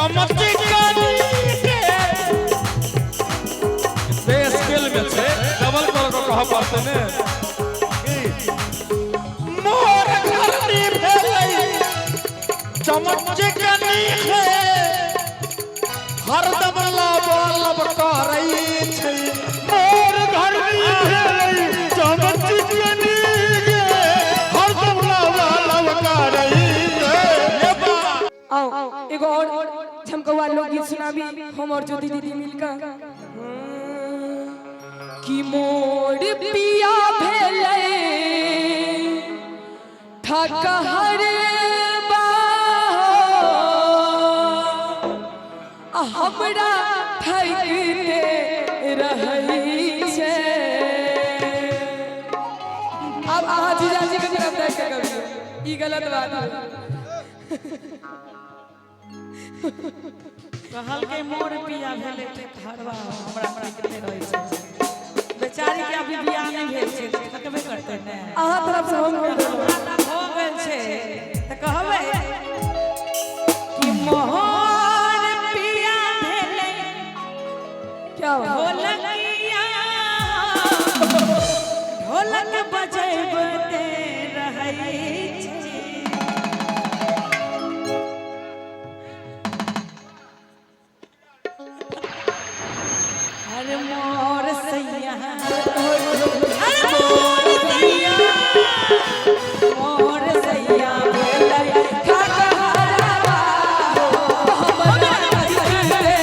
चमचिकनी के। ते स्केल में छै, डबल कर के कहऽ पड़तै ने। की मोर घरनी भेलै चमचिकनी के, हरदम लब लब करै छै। मोर घरनी भेलै चमचिकनी गे, हरदम लब लब करै छै। ये बा आओ एगो और झमकौआ लोकगीत सुनाबी हम और ज्योति दीदी मिलकर। कि मोर पिया भेलै ठकहर आ हमरा ठकिते रहै छै। आब अहाँ जीजाजी के तरफ देख के कहियौ, ई गलत बात है। कहलकै मोर पिया भेलै ठकहरवा, हमरा ठकते रहै छै। बेचारी के अभी बियाह नहि भेल छै तऽ ठकबे करतै ने। अहाँ तरफ से हम कहि देलहुँ। हमरा तऽ भऽ गेल छै तऽ कहबै कि मोर पिया भेलै क्या बात। ढोलकिया, ढोलक बजैबते रहै छै। अरे मोर सैया, अरे मोर सैया, मोर सैया भेलै ठकहरवा हो, हमरा ठकिते रहै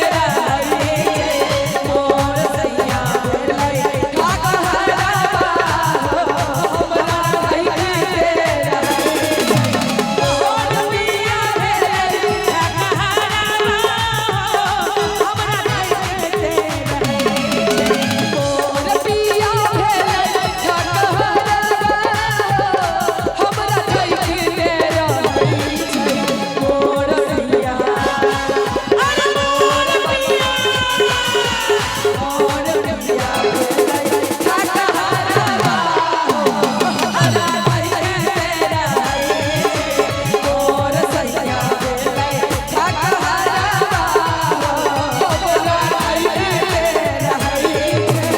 छै। मोर सैया भेलै ठकहरवा हो, हमरा ठकिते रहै छै। मोर पिया भेलै ठकहरवा हो, हमरा ठकिते रहै छै। मोर पिया भेलै ठकहरवा, हमरा ठकिते रहै छै। मोर सैया, अरे मोर पिया, मोर पिया भेलै ठकहरवा हो, हमरा ठकिते रहै छै। मोर सैया भेलै ठकहरवा हो, हमरा ठकिते रहै छै।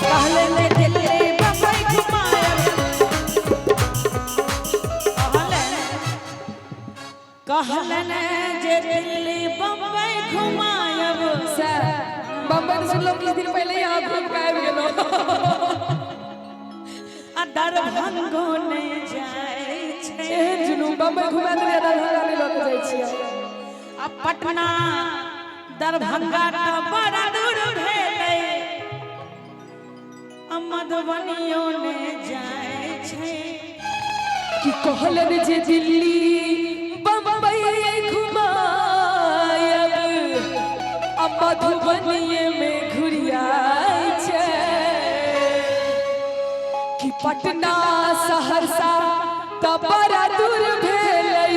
कहले दिल्ली बम्बई घुमायब, कहलन जे दिल्ली बम्बई घुमायब। सर बम्बई तऽ सुनलहुँ किछु दिन पहिले ही अहाँ घूम के आबि गेलहुँ। आ दरभंगो नहि जाइ छै। एहन जुनून, बम्बई घुमा देलियै, दरभंगा नहि लऽ के जाइ छियै। आ पटना दरभंगा तऽ बड़ा दूर भेलै, आ मधुबनियो ने जाइ छै। कि कहलन जे दिल्ली बम्बई घुमायब, आ मधुबनीये में घुरियाइ छै। कि पटना सहरसा तऽ बड़ा दूर भेलै,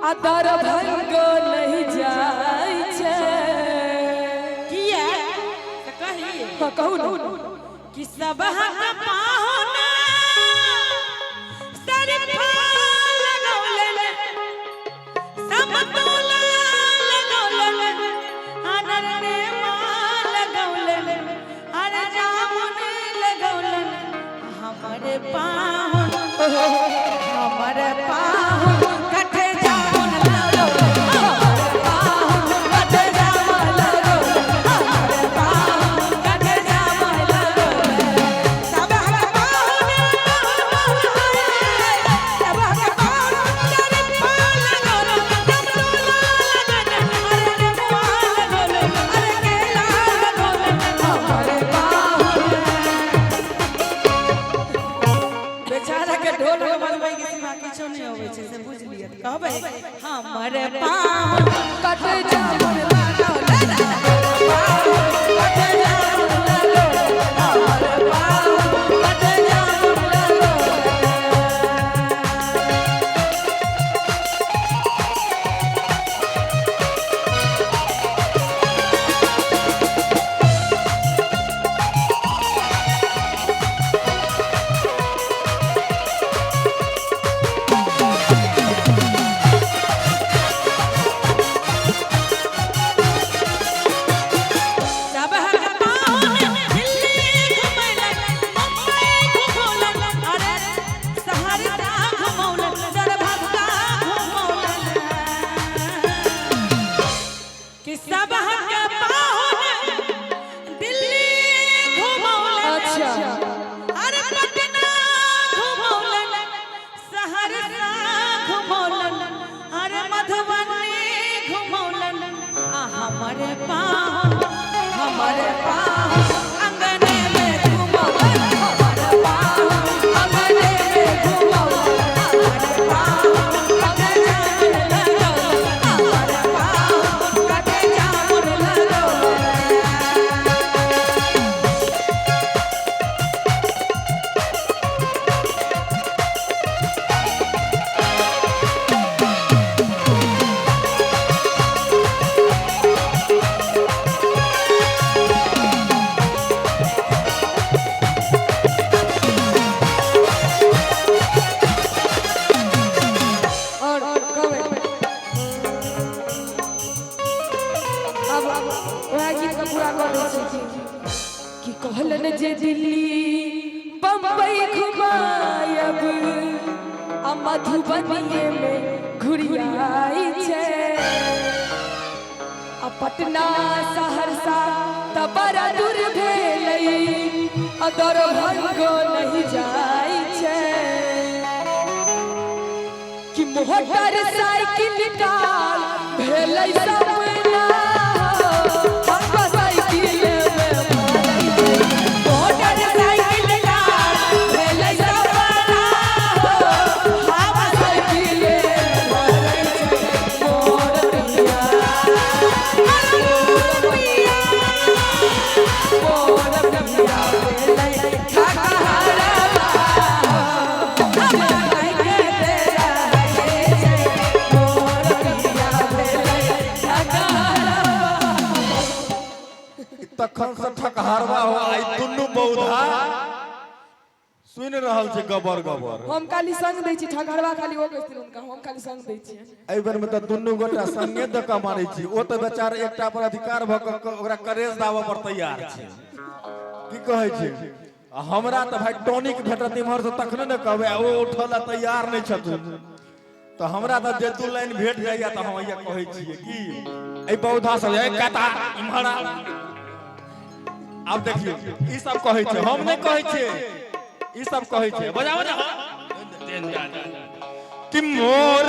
आ दरभंगो नहि जाइ छै। किया तऽ कही। हाँ, कहू ने। कि सबहक पाहुना शरीफा लगौलन, समतोला लगौलन, अनर नेमा लगौलन, अरे जामुन लगौलन। हमर पाहुन, हमर पाहुन कठे जामुन लगौलन, हमर सब के पाहुन दिल्ली घुमौलन। अच्छा। अरे पटना घुमौलन, सहरसा घुमौलन, अरे मधुबनी घुमौलन, आ हमरे पाहुन, हमरे पाहुन अंगने में घुमौलन, हमारा पाहुन अंगने में घुमौलन, हमारा पाहुन अंगने में लगौलन, हमारा पाहुन कटे जामुन लगौलन। और कहबै अब वएह गीत के पूरा कर दै छी कि कहलन जे दिल्ली बम्बई घुमायब आ मधुबनीये में घुरियाई छै, आ पटना सहरसा त बड़ा दूर भेलै, आ दरभंगो नहीं जाइ छै, कि मोटर साइकिल टाल भेलै सपना, हम साइकिल में मारै छै। मोटर साइकिल टाल भेलै सपना, हम साइकिल में मारै छै। मोर पिया, मोर पिया, मोर पिया भेलै ठकहरवा, तखन से ठकहरवा हो आई दुनू बौधा सुनि रहल छै गबर गबर। हम खाली संग दै छी, ठकहरवा खाली ओ कहै छथिन हुनका, हम खाली संग दै छियै। एहि बेर में तऽ दुनू गोटा संगे दऽ कऽ मारै छी। ओ तऽ बेचारा एकटा पर अधिकार भऽ कऽ ओकरा करेज दाबऽ पर तैयार छै, की कहै छै। आ हमरा तऽ भाय टॉनिक भेटत इम्हर से तखने ने कहबै, आ ओ उठल आ तैयार नहि छथिन, तऽ हमरा तऽ जे दू लाइन भेट जाइया तऽ हम हैया कहै छियै कि एहि पौधा सब ए कता इम्हर आ। आब देखियौ ई सब कहै छै, हम नहि कहै छियै, ई सब कहै छै। बजाओ ने कि मोर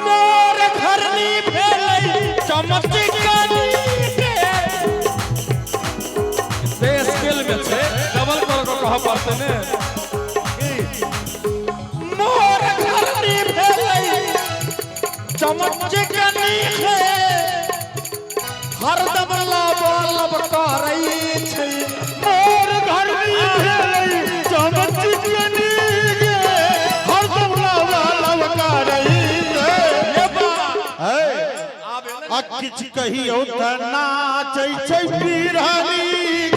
मोर घरनी भेलै चमचकनी के। से स्केल में छै, डबल कर के कहऽ पड़तै ने कि मोर घरनी भेलै चमचकनी के, हरदम लब लब करै छै। मोर घरनी भेलै चमचकनी गे, हरदम लब लब करै छै। ये बा है आब एलै। आ किछु कहियौ तऽ नाचै छै बिरहनी।